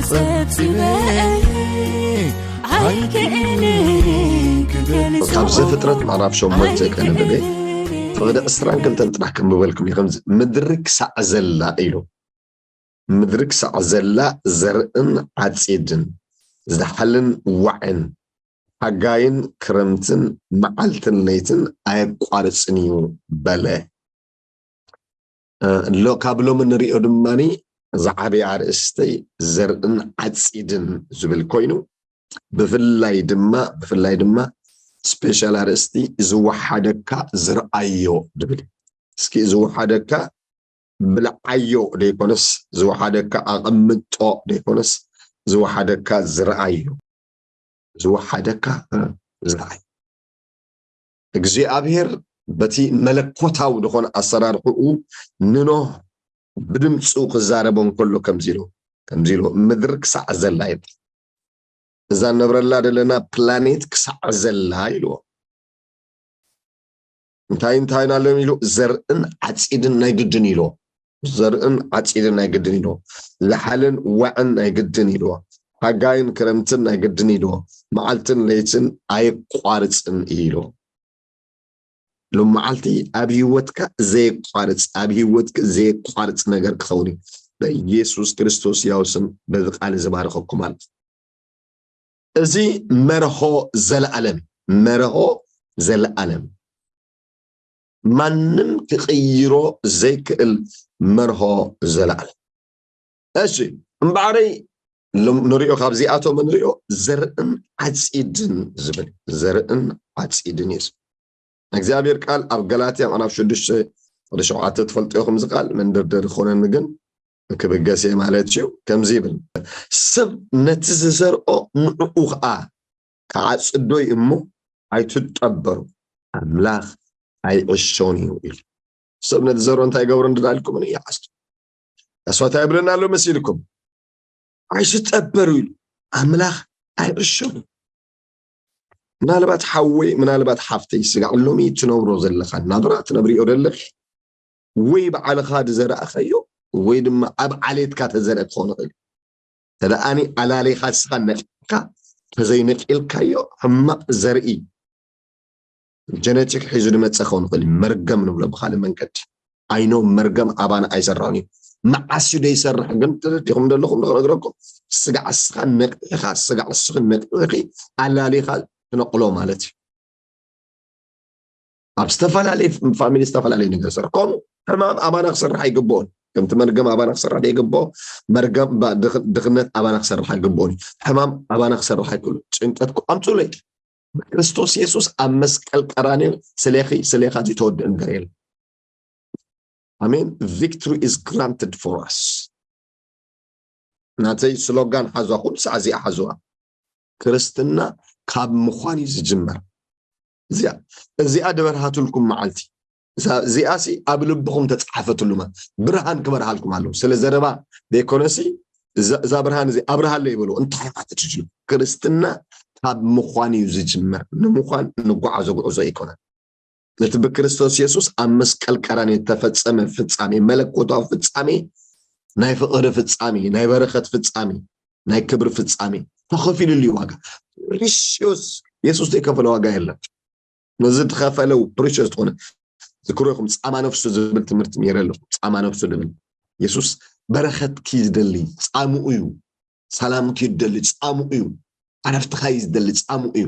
ጸብጺበ ኣይክእልን ክገልጾ። ካብ ዘፍጥረት ምዕራፍ ሸሞንተ ከነንብበ ፍቕዲ ዕስራን ክልተን ጥራሕ ከንብበልኩም እዩ። ከምዚ ምድሪ ክሳዕ ዘላ ኢሉ፣ ምድሪ ክሳዕ ዘላ ዘርእን ዓጺድን፣ ዛሕልን ዋዕን፣ ሓጋይን ክረምትን፣ መዓልትን ለይትን ኣየቋርጽን እዩ በለ። ሎ ካብ ሎሚ ንሪኦ ድማ ዝዓበየ ኣርእስተይ ዘርእን ዓፂድን ዝብል ኮይኑ፣ ብፍላይ ድማ ብፍላይ ድማ ስፔሻል ኣርእስቲ ዝወሓደካ ዝረኣዮ ዝብል። እስኪ ዝወሓደካ ብልዓዮ ዘይኮነስ፣ ዝወሓደካ ኣቐምጦ ዘይኮነስ፣ ዝወሓደካ ዝረኣዮ፣ ዝወሓደካ ዝረኣዮ። እግዚኣብሔር በቲ መለኮታዊ ዝኾነ ኣሰራርሕኡ ንኖህ ብድምፁ ክዛረቦ እንከሎ ከምዚ ኢሉ ከምዚ ኢሉ ምድሪ ክሳዕ ዘላ ይብል። እዛ ነብረላ ዘለና ፕላኔት ክሳዕ ዘላ ኢልዎ። እንታይ እንታይ ናሎም ኢሉ ዘርእን ዓፂድን ናይ ግድን ኢልዎ። ዘርእን ዓፂድን ናይ ግድን ኢልዎ። ዛሕልን ዋዕን ናይ ግድን ኢልዎ። ሓጋይን ክረምትን ናይ ግድን ኢልዎ። መዓልትን ለይትን ኣይቋርፅን ኢልዎ። ሎም መዓልቲ ኣብ ህይወትካ ዘየቋርፅ ኣብ ህይወትክ ዘየቋርፅ ነገር ክኸውን እዩ። በኢየሱስ ክርስቶስ ያው ስም በዚ ቃል ዝባረኸኩም ኣሎ። እዚ መርሆ ዘለኣለም መርሆ ዘለኣለም ማንም ክቕይሮ ዘይክእል መርሆ ዘለኣለም። እሺ እምበዓረይ ንሪኦ ካብዚኣቶም ንሪኦ ዘርእን ዓፂድን ዝብል ዘርእን ዓፂድን እዩ። እግዚኣብሔር ቃል ኣብ ገላትያ ምዕራፍ ሽዱሽተ ወደ ሸውዓተ ትፈልጦ ኢኹም። እዚ ቃል መንደርደሪ ክኾነኒ ግን ክብገስ እየ ማለት እዩ። ከምዚ ይብል፣ ሰብ ነቲ ዝዘርኦ ንዕኡ ኸዓ ክዓፅዶ እዩ እሞ ኣይትጠበሩ፣ ኣምላኽ ኣይዕሾን እዩ ኢሉ። ሰብ ነቲ ዘርኦ እንታይ ይገብሮ እንድዳልኩም ይዓፅዶ። ተስፋ እንታይ ይብለና ኣሎ መሲልኩም? ኣይትጠበሩ ኢሉ ኣምላኽ ኣይዕሾን። ምናልባት ሓወይ ምናልባት ሓፍተይ ስጋዕ ሎሚ ትነብሮ ዘለኻ ናብራ ትነብሪዮ ዘለኺ ወይ ባዕልኻ ዝዘራእኸዮ ወይ ድማ ኣብ ዓሌትካ ተዘርአ ክኾን ይኽእል። ተደኣኒ ኣላሊኻ ስኻ ነቂልካ ተዘይነቂልካዮ ሕማቕ ዘርኢ ጀነቲክ ሒዙ ዝመፀ ክኸውን ይኽእል እዩ። መርገም ንብሎ ብካልእ መንገዲ ኣይኖ መርገም ኣባና ኣይሰርሕን እዩ። መዓስ እዩ ዘይሰርሕ ግን ተረዲኹም ዘለኹም ንክነግረኩም ስጋዕ እስኻ ነቂልካ ስጋዕ እስኺ ነቂልኪ ኣላሊኻ ትነቕሎ ማለት እዩ። ኣብ ዝተፈላለየ ፋሚሊ ዝተፈላለየ ነገር ይሰርሕ። ከምኡ ሕማም ኣባና ክሰርሕ ኣይግብኦን። ከምቲ መርገም ኣባና ክሰርሕ ዘይግብኦ መርገም ድኽነት ኣባና ክሰርሕ ኣይግብኦን እዩ። ሕማም ኣባና ክሰርሕ ኣይክእሉ። ጭንቀት ኣምፅኡለይ። ብክርስቶስ የሱስ ኣብ መስቀል ቀራንዮ ስሌኺ ስሌኻ ዘይተወድእ ነገር የለን። ኣሜን። Victory is granted for us። ናተይ ስሎጋን ሓዝዋ ኩሉ ሰዓት እዚኣ ሓዝዋ። ክርስትና ካብ ምዃን እዩ ዝጅመር። እዚኣ እዚኣ ድበርሃትልኩም መዓልቲ እዚኣ ሲ ኣብ ልብኹም ተፃሓፈትሉማ። ብርሃን ክበርሃልኩም ኣለዉ። ስለ ዘረባ ዘይኮነሲ እዛ ብርሃን እዚ ኣብርሃለ ይበሉ። እንታይ ማለት እዩ? ክርስትና ካብ ምዃን እዩ ዝጅመር። ንምዃን እንጓዓዞ ጉዕዞ ኣይኮነን። ነቲ ብክርስቶስ የሱስ ኣብ መስቀል ቀራንዮ እተፈጸመ ፍጻሜ፣ መለኮታዊ ፍጻሜ፣ ናይ ፍቕሪ ፍጻሜ፣ ናይ በረኸት ፍጻሜ፣ ናይ ክብሪ ፍጻሜ ተኸፊሉሉ እዩ ዋጋ። ፕሪሽዮስ የሱስ ዘይከፈለ ዋጋ የለን። ነዚ ዝኸፈለ ፕሪሽዮስ ዝኾነ ዝክሮ ይኹም ጻማ ነፍሱ ዝብል ትምህርቲ ነይረ ኣለኹ። ጻማ ነፍሱ ዝብል የሱስ በረኸትኪ ዝደሊ ጻምኡ እዩ። ሰላምኪ ዝደሊ ጻምኡ እዩ። ዕረፍትኻ እዩ ዝደሊ ጻምኡ እዩ።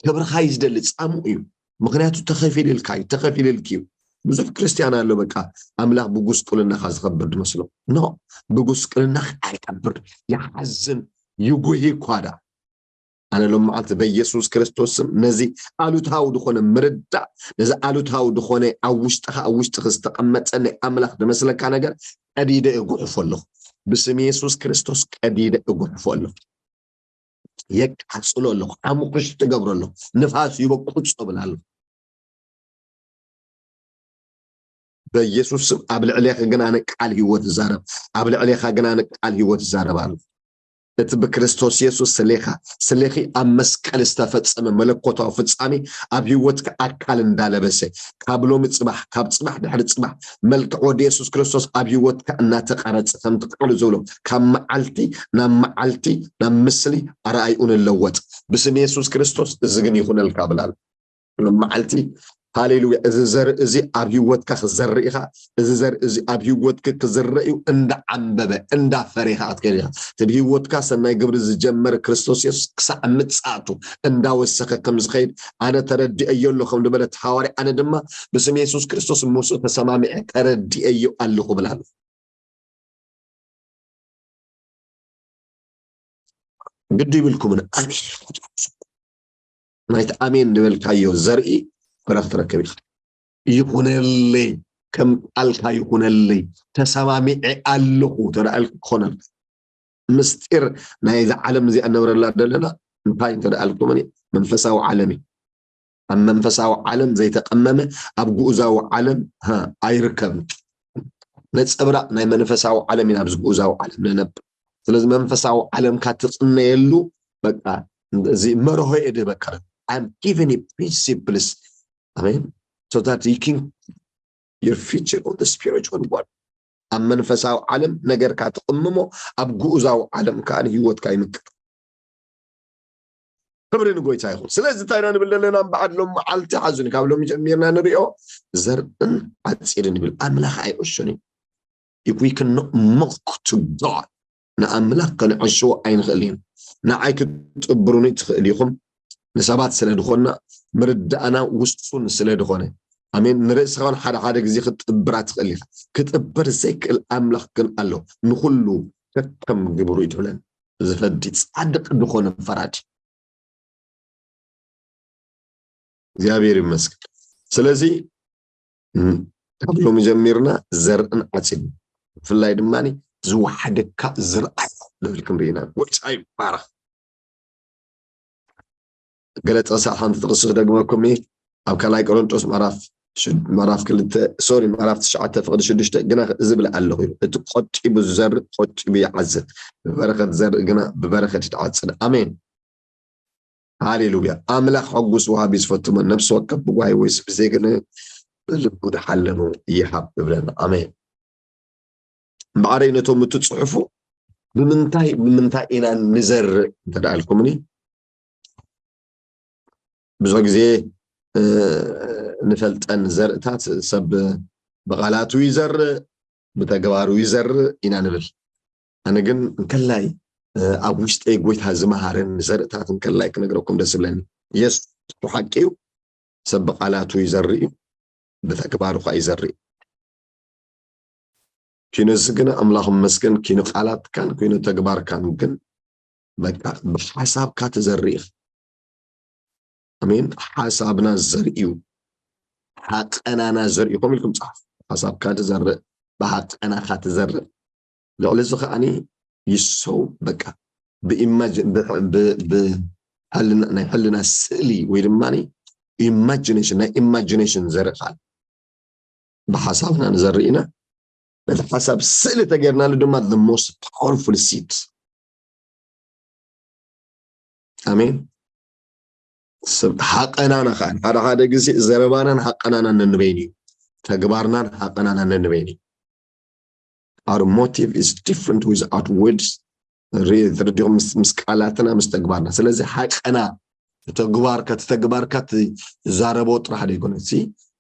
ክብርኻ እዩ ዝደሊ ጻምኡ እዩ። ምክንያቱ ተኸፊልልካ እዩ ተኸፊልልኪ እዩ። ብዙሕ ክርስትያን ኣሎ በቃ ኣምላኽ ብጉስቁልናኻ ዝኸብር ዝመስሎ። ኖ፣ ብጉስቁልናኻ ኣይከብር። ይሓዝን ይጉሂ እኳ ዳ ኣነ ሎም መዓልቲ በኢየሱስ ክርስቶስ ስም ነዚ ኣሉታዊ ዝኾነ ምርዳእ ነዚ ኣሉታዊ ዝኾነ ኣብ ውሽጥኻ ኣብ ውሽጥኺ ዝተቐመጠ ናይ ኣምላኽ ዝመስለካ ነገር ቀዲደ እጉሕፎ ኣለኹ። ብስም የሱስ ክርስቶስ ቀዲደ እጉሕፎ ኣለኹ። የቃጽሎ ኣለኹ። ሓሙኽሽ ትገብሮ ኣለኹ። ንፋስ ይበቁጾ ብል ኣለኹ። በኢየሱስ ስም ኣብ ልዕሌኺ ግን ኣነ ቃል ህይወት እዛረብ። ኣብ ልዕሌኻ ግን ኣነ ቃል ህይወት እዛረብ ኣለኹ። እቲ ብክርስቶስ የሱስ ስሌኻ ስሌኺ ኣብ መስቀል ዝተፈጸመ መለኮታዊ ፍጻሜ ኣብ ህይወትካ ኣካል እንዳለበሰ፣ ካብ ሎሚ ጽባሕ፣ ካብ ጽባሕ ድሕሪ ጽባሕ መልክዕ ወዲ የሱስ ክርስቶስ ኣብ ህይወትካ እናተቐረጸ፣ ከምቲ ቃሉ ዝብሎ ካብ መዓልቲ ናብ መዓልቲ ናብ ምስሊ ኣረኣይኡ ንለወጥ። ብስም የሱስ ክርስቶስ እዚ ግን ይኹነልካ ብላል። ሎም መዓልቲ ሃሌሉያ፣ እዚ ዘርኢ እዚ ኣብ ህይወትካ ክዘርእ ኢኻ። እዚ ዘርኢ እዚ ኣብ ህይወትክ ክዝረእ እዩ። እንዳዓንበበ እንዳፈሬኻ ክትከይድ ኢኻ። እቲ ብህይወትካ ሰናይ ግብሪ ዝጀመረ ክርስቶስ የሱስ ክሳዕ ምጻቱ እንዳወሰኸ ከም ዝኸይድ ኣነ ተረዲአዮ ኣሎ ከም ዝበለ እቲ ሃዋርያ፣ ኣነ ድማ ብስም የሱስ ክርስቶስ ምስኡ ተሰማሚዐ ተረዲአዮ ኣለኹ ብላሉ። ግዲ ይብልኩምን ኣሜን። ናይቲ ኣሜን ዝበልካዮ ዘርኢ ፍረ ክትረክብ ኢኻ። ይኹነለይ፣ ከም ቃልካ ይኹነለይ፣ ተሰማሚዐ ኣለኹ ተደኣልኩ ክኾነልካ። ምስጢር ናይዛ ዓለም እዚኣ እነብረላ ዘለና እንታይ እንተደኣልኩምን፣ መንፈሳዊ ዓለም እዩ። ኣብ መንፈሳዊ ዓለም ዘይተቐመመ ኣብ ግኡዛዊ ዓለም፣ ሃ፣ ኣይርከብን። ነጸብራቕ ናይ መንፈሳዊ ዓለም ኢና ኣብዚ ግኡዛዊ ዓለም ንነብር። ስለዚ መንፈሳዊ ዓለምካ ትቕነየሉ፣ በቃ፣ እዚ መርሆ እየ ድህበካ። I'm giving you principles. ኣሜን። So that you can your future on the spiritual world. ኣብ መንፈሳዊ ዓለም ነገርካ ትቕምሞ፣ ኣብ ግኡዛዊ ዓለም ከኣ ንህይወትካ ይምቅር። ክብሪ ንጎይታ ይኹን። ስለዚ እንታይ ኢና ንብል ዘለና? እምበዓድ ሎም መዓልቲ ሓዙኒ፣ ካብ ሎሚ ጀሚርና ንሪኦ፣ ዘርእን ዓጺድን ይብል። ኣምላኽ ኣይዕሾን እዩ። If we cannot mock to God, ንኣምላኽ ከነዕሽዎ ኣይንኽእል ኢና። ንዓይ ክትጥብሩኒ ትኽእል ኢኹም። ንሰባት ስለ ዝኾንና፣ ምርዳእና ውሱን ስለ ዝኾነ። ኣሜን። ንርእስኻ እውን ሓደ ሓደ ግዜ ክትጥብራ ትኽእል ኢኻ። ክጥብር ዘይክእል ኣምላኽ ግን ኣሎ። ንኹሉ ከከም ግብሩ እዩ ትብለን። ዝፈዲ ጻድቕ ዝኾነ ፈራዲ። እግዚኣብሔር ይመስገን። ስለዚ፣ እም፣ ካብ ሎሚ ጀሚርና ዘርእን ዓጺድን፣ ብፍላይ ድማ ዝወሓደካ ዝርኣዮ ንብል ክንርኢ ኢና። ጎይታ ይባረኽ። ገለጸ ሰዓት ሓንቲ ጥቕሲ ክደግመኩም እየ። ኣብ ካልኣይ ቆሮንጦስ ምዕራፍ ሽድ-፣ ምዕራፍ ክልተ፣ ሶሪ፣ ምዕራፍ ትሽዓተ ፍቕዲ ሽዱሽተ፣ ግና እዚ እብል ኣለኹ ኢሉ። እቲ ቆጢቡ ዝዘርእ ቆጢቡ ይዓጽድ፣ ብበረኸት ዝዘርእ ግና ብበረኸት ይዓጽድ። ኣሜን። ሃሌሉያ። ኣምላኽ ሕጉስ ወሃቢ ዝፈቱ መን? ነፍሲ ወከፍ ብጓሂ ወይስ ብዜግነ ብልቡ ድሓለኑ ይሃብ እብለና። ኣሜን። እምበኣረይ ነቶም እትጽሕፉ ብምንታይ፣ ብምንታይ ኢና ንዘርእ እንተ ደኣ ኢልኩምኒ፣ ብዙሕ ግዜ፣ እ፣ ንፈልጠን ዘርእታት ሰብ ብቓላቱ ይዘርእ፣ ብተግባሩ ይዘርእ ኢና ንብል። ኣነ ግን እንከላይ፣ እ፣ ኣብ ውሽጠይ ጎይታ ዝመሃረኒ ዘርእታት እንከላይ ክነግረኩም ደስ ይብለኒ። የሱስ ሓቂ እዩ፣ ሰብ ብቓላቱ ይዘርእ እዩ፣ ብተግባሩ ኸኣ ይዘርእ እዩ። ኪኖ እዚ ግን ኣምላኽ ይመስገን፣ ኪኖ ቃላትካን ኪኖ ተግባርካን ግን በቃ ብሓሳብካ ትዘርእ ኢኻ። ኣሜን። ሓሳብና ዘርእዩ፣ ሓቀናና ዘርእዩ፣ ከምኡ ኢልኩም ጸሓፉ። ሓሳብካ ትዘርእ፣ ብሓቀናኻ ትዘርእ። ልዕሊ እዚ ከኣኒ ይሰው በቃ ብኢማጅ-፣ ብ-፣ ብ-፣ ብ-፣ ሕልና፣ ናይ ሕልና ስእሊ ወይ ድማ ኢማጂኔሽን፣ ናይ ኢማጂኔሽን ዘርኢ ቃል ብሓሳብና ንዘርኢ ኢና። ነቲ ሓሳብ ስእሊ ተጌርናሉ ድማ the most powerful seed። ኣሜን። ሰብ ሓቀናና ከኣ ሓደ ሓደ ግዜ ዘረባናን ሓቀናናን ነንበይኑ እዩ። ተግባርናን ሓቀናናን ነንበይኑ እዩ። Our motive is different with our words። ሪ-፣ ተረዲኹም? ምስ፣ ምስ ቃላትና፣ ምስ ተግባርና። ስለዚ ሓቀና ተግባርካ፣ እቲ ተግባርካ ትዛረቦ ጥራሕ ደይኮነ፣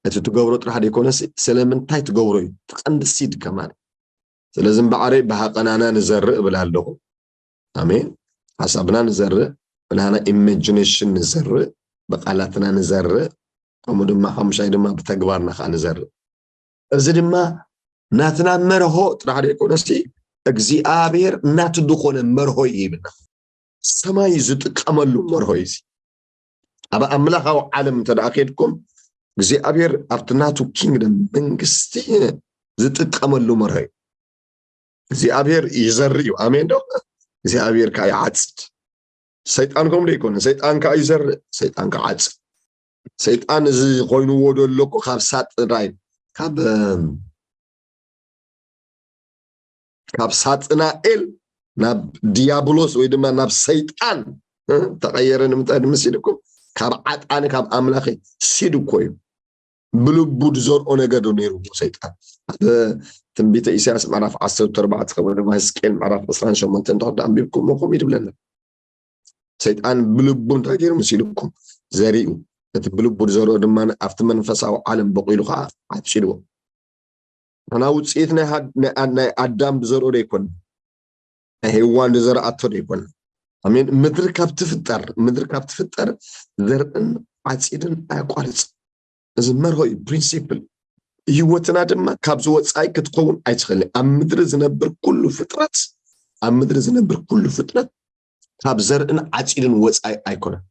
እቲ ትገብሮ ጥራሕ ደይኮነ፣ ስለምንታይ ትገብሮ እዩ። ትቐንዲ ሲድ ከማን። ስለዚ እምበኣረይ ብሓቀናና ንዘርእ እብል ኣለኹ። ኣሜን። ሓሳብና ንዘርእ፣ ብናና ኢማጂኔሽን ንዘርእ፣ ብቃላትና ንዘርእ፣ ከምኡ ድማ ሓሙሻይ ድማ ብተግባርና ከዓ ንዘርእ። እዚ ድማ ናትና መርሆ ጥራሕ ደይኮነሲ፣ እግዚኣብሔር ናቱ ዝኾነ መርሆ ይህብና። ሰማይ ዝጥቀመሉ መርሆ እዩ እዚ። ኣብ ኣምላኻዊ ዓለም እንተ ደኣ ኬድኩም፣ እግዚኣብሔር ኣብቲ ናቱ ኪንግደም፣ መንግስቲ፣ ዝጥቀመሉ መርሆ እዩ። እግዚኣብሔር ይዘርእ እዩ። ኣሜን ዶ? እግዚኣብሔር ከዓ ይዓጽድ። ሰይጣን ከምኡ ደይኮነ። ሰይጣን ከዓ ይዘርእ፣ ሰይጣን ከዓ ይዓጽድ። ሰይጣን እዚ ኮይንዎ ደሎ እኮ ካብ ሳጥናይ፣ ካብ፣ እም፣ ካብ ሳጥናኤል ናብ ድያብሎስ ወይ ድማ ናብ ሰይጣን እ፣ ተቐየረ። ንምንታይ ድምስ ኢልኩም? ካብ ዓጣኒ ካብ ኣምላኸ ሲድ እኮ እዩ። ብልቡ ዝዘርኦ ነገር ዶ ነይሩ ሰይጣን? ኣብ ትንቢተ ኢሳያስ ምዕራፍ ዓሰርተ ኣርባዕተ ከምኡ ድማ ህዝቅኤል ምዕራፍ ዕስራን ሸሞንተን እንተኾን ኣንቢብኩም እኹም ይድብለና። ሰይጣን ብልቡ እንታይ ገይሩ መሲልኩም? ዘሪኡ። እቲ ብልቡ ዝዘርኦ ድማ ኣብቲ መንፈሳዊ ዓለም በቂሉ ከዓ ዓፂድዎ። ንሕና ውፅኢት ናይ ሃድ- ናይ ኣ- ናይ ኣዳም ዝዘርኦ ዶ ኣይኮን? ናይ ሄዋን ዝዘርኣቶ ዶ ኣይኮን? ኣሜን። ምድሪ ካብ ትፍጠር ምድሪ ካብ ትፍጠር ዘርእን ዓፂድን ኣያቋርፅ። እዚ መርሆ እዩ፣ ፕሪንሲፕል። ህይወትና ድማ ካብዚ ወፃኢ ክትከውን ኣይትኽእልን። ኣብ ምድሪ ዝነብር ኩሉ ፍጥረት ኣብ ምድሪ ዝነብር ኩሉ ፍጥረት ካብ ዘርእን ዓፂድን ወፃኢ ኣይኮነን።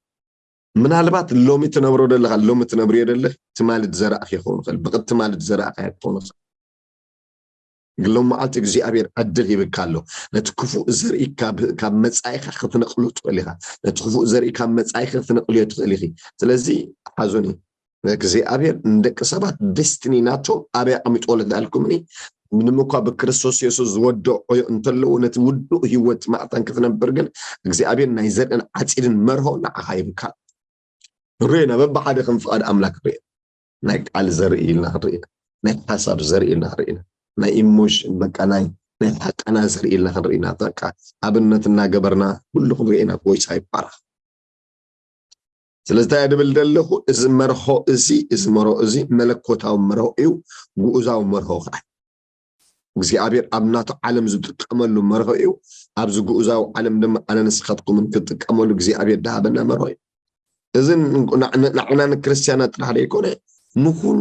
ምናልባት ሎሚ ትነብሮ ዘለኻ ሎሚ ትነብርዮ ዘለኽ ትማሊ ዝዘራእኽ ይኸውን ይኽእል፣ ብቕድ ትማሊ ዝዘራእኻ ይኸውን ይኽእል። ግን ሎም መዓልቲ እግዚኣብሔር ዕድል ሂብካ ኣሎ። ነቲ ክፉእ ዘርኢ ካብ ካብ መጻኢኻ ክትነቕሎ ትኽእል ኢኻ። ነቲ ክፉእ ዘርኢ ካብ መጻኢኺ ክትነቕልዮ ትኽእል ኢኺ። ስለዚ ሓዞኒ እግዚኣብሔር ንደቂ ሰባት ደስትኒ ናቶም ኣበይ ኣቐሚጥዎ ኣለትልኩምኒ። ምንም እኳ ብክርስቶስ የሱስ ዝወደቆዮ እንተለዉ ነቲ ውዱእ ህይወት ማዕታን ክትነብር ግን እግዚኣብሔር ናይ ዘርእን ዓፂድን መርሆ ንዓኻ ይብካ። ርኤና በብሓደ ከም ፍቓድ ኣምላክ ርኤ ናይ ቃል ዘርኢ ኢልና ክንርኢ ኢና። ናይ ሓሳብ ዘርኢ ኢልና ክንርኢ ኢና። ናይ ኢሞሽን በቃ ናይ ናይ ሓቀና ዘርኢ ኢልና ክንርኢ ኢና። በቃ ኣብነት እናገበርና ኩሉ ክንርኢ ኢና። ጎይታ ይባረኽ። ስለዚ እንታይ ድብል ዘለኹ፣ እዚ መርሆ እዚ እዚ መርሆ እዚ መለኮታዊ መርሆ እዩ፣ ግኡዛዊ መርሆ ከዓ እግዚኣብሔር ኣብ ናቱ ዓለም ዝጥቀመሉ መርሆ እዩ። ኣብዚ ግኡዛዊ ዓለም ድማ ኣነ ንስኻትኩምን ክጥቀመሉ እግዚኣብሔር ድሃበና መርሆ እዩ። እዚ ንዓና ንክርስትያናት ጥራሕ ዘይኮነ ንኩሉ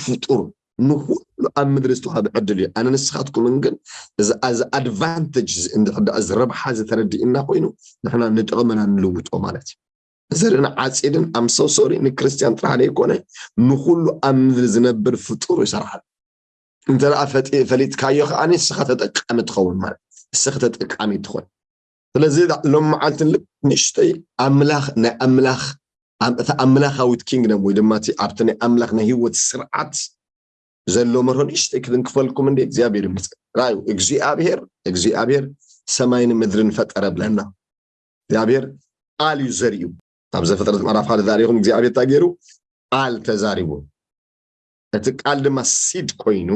ፍጡር ንኩሉ ኣብ ምድሪ ዝተዋሃበ ዕድል እዩ። ኣነ ንስኻትኩምን ግን እዚ ኣድቫንቴጅ እዚ ረብሓ ዝተረድእና ኮይኑ ንሕና ንጥቕምና ንልውጦ ማለት እዩ። ዘርእን ዓፂድን ኣምሰሶሪ ንክርስትያን ጥራሕ ዘይኮነ ንኩሉ ኣብ ምድሪ ዝነብር ፍጡር ይሰርሓል። እንተ ፈሊጥካዮ ከዓ ንስኻ ተጠቃሚ ትኸውን ማለት ንስኺ ተጠቃሚ ትኾን። ስለዚ ሎም መዓልቲ ልክ ንእሽተይ ኣምላኽ ናይ ኣምላኽ እታ ኣምላኻዊት ኪንግደም ወይ ድማ ኣብቲ ናይ ኣምላኽ ናይ ህይወት ስርዓት ዘሎ መርሆ ንእሽተይ ክትንክፈልኩም እንደ እግዚኣብሔር ይመስገን። ራዩ እግዚኣብሔር እግዚኣብሔር ሰማይን ምድርን ፈጠረ ብለና። እግዚኣብሔር ቃል እዩ ዘርእዩ። ኣብ ዘፍጥረት ምዕራፍ ሓደ ዛሪኹም እግዚኣብሔር እንታይ ገይሩ? ቃል ተዛሪቡ። እቲ ቃል ድማ ሲድ ኮይኑ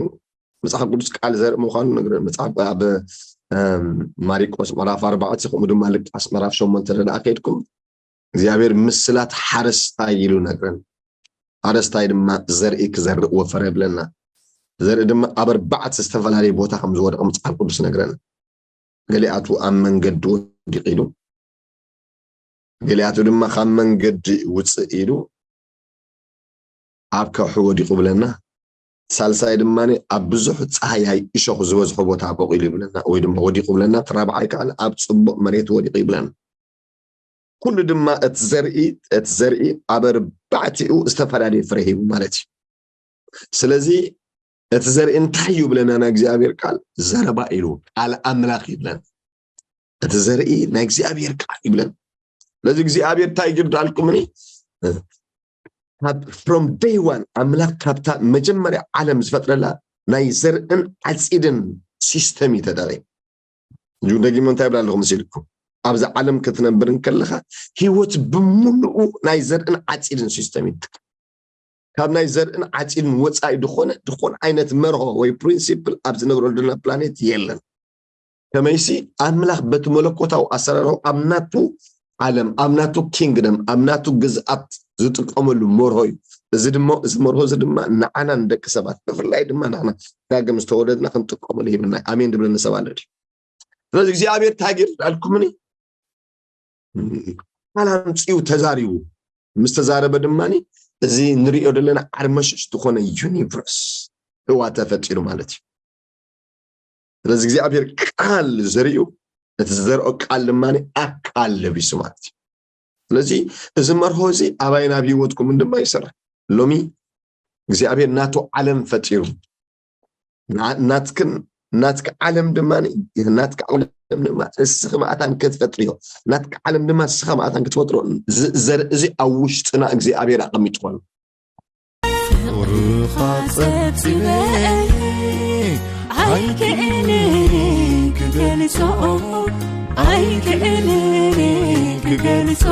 መፅሓፍ ቅዱስ ቃል ዘርኢ ምኳኑ ነግረ መፅሓፍ ኣብ ማሪቆስ ምዕራፍ ኣርባዕተ ከምኡ ድማ ልቃስ ምዕራፍ ሸሞንተ ደኣ ከይድኩም እግዚኣብሔር ምስላት ሓረስታይ ኢሉ ነግረን። ሓረስታይ ድማ ዘርኢ ክዘርእ ወፈረ ይብለና። ዘርኢ ድማ ኣብ ኣርባዕተ ዝተፈላለየ ቦታ ከም ዝወደቐ መፅሓፍ ቅዱስ ነግረን። ገሊኣቱ ኣብ መንገዲ ወዲቕ ኢሉ፣ ገሊኣቱ ድማ ካብ መንገዲ ውፅእ ኢሉ ኣብ ከውሒ ወዲቑ ብለና። ሳልሳይ ድማ ኣብ ብዙሕ ፀሃያይ እሾኽ ዝበዝሖ ቦታ በቂሉ ይብለና ወይ ድማ ወዲቑ ብለና። እቲ ራብዓይ ከዓ ኣብ ፅቡቕ መሬት ወዲቑ ይብለና። ኩሉ ድማ እቲ ዘርኢ እቲ ዘርኢ ኣብ ኣርባዕቲኡ ዝተፈላለየ ፍረ ሂቡ ማለት እዩ። ስለዚ እቲ ዘርኢ እንታይ እዩ ብለና? ናይ እግዚኣብሔር ቃል ዘረባ ኢሉ ቃል ኣምላኽ ይብለን። እቲ ዘርኢ ናይ እግዚኣብሔር ቃል ይብለን። ስለዚ እግዚኣብሔር እንታይ ይግርዳልኩምኒ? ካብ from day one ኣምላኽ ካብታ መጀመርያ ዓለም ዝፈጥረላ ናይ ዘርእን ዓፂድን ሲስተም እዩ ተጠቒሙ። እዩ ደጊሞ እንታይ ይብላ ኣለኹ መሲልኩም? ኣብዚ ዓለም ክትነብር እንከለኻ ህይወት ብምሉኡ ናይ ዘርእን ዓፂድን ሲስተም ይትካ። ካብ ናይ ዘርእን ዓፂድን ወፃኢ ዝኾነ ዝኾነ ዓይነት መርሆ ወይ ፕሪንሲፕል ኣብ ዝነብረሉ ዘለና ፕላኔት የለን። ከመይሲ ኣምላኽ በቲ መለኮታዊ ኣሰራርሑ ኣብ ናቱ ዓለም ኣብ ናቱ ኪንግደም ኣብ ናቱ ግዝኣት ዝጥቀመሉ መርሆ እዩ። እዚ ድማ እዚ መርሆ እዚ ድማ ንዓና ንደቂ ሰባት ብፍላይ ድማ ንዓና ዳግም ዝተወለድና ክንጥቀመሉ ሂብና። ኣሜን ድብለኒ ሰብ ኣሎ ድዩ? ስለዚ እግዚኣብሔር እንታይ ገይሩ ኣልኩምኒ? ቃል ኣምፅኡ ተዛሪቡ። ምስ ተዛረበ ድማ እዚ ንሪኦ ዘለና ዓርመሸሽ ዝኾነ ዩኒቨርስ ህዋ ተፈጢሩ ማለት እዩ። ስለዚ እግዚኣብሔር ቃል ዘሪኡ እቲ ዝዘርኦ ቃል ድማ ኣካል ለቢሱ ማለት እዩ። ስለዚ እዚ መርሆ እዚ ኣባይ ናብ ህይወትኩም ድማ ይሰርሕ። ሎሚ እግዚኣብሔር ናቱ ዓለም ፈጢሩ ናትክን ናትክ ዓለም ድማ ናትክ ዓለም ድማ እስኺ ማእታን ክትፈጥርዮ ናትክ ዓለም ድማ እስኻ ማእታን ክትፈጥሮ ዘርኢ እዚ ኣብ ውሽጥና እግዚኣብሔር ኣቐሚጥኳሉ። ፍቕርኻ ጸብጺበ ኣይክእልን ክገ ክገልጾ ኣይክእልን ክገልጾ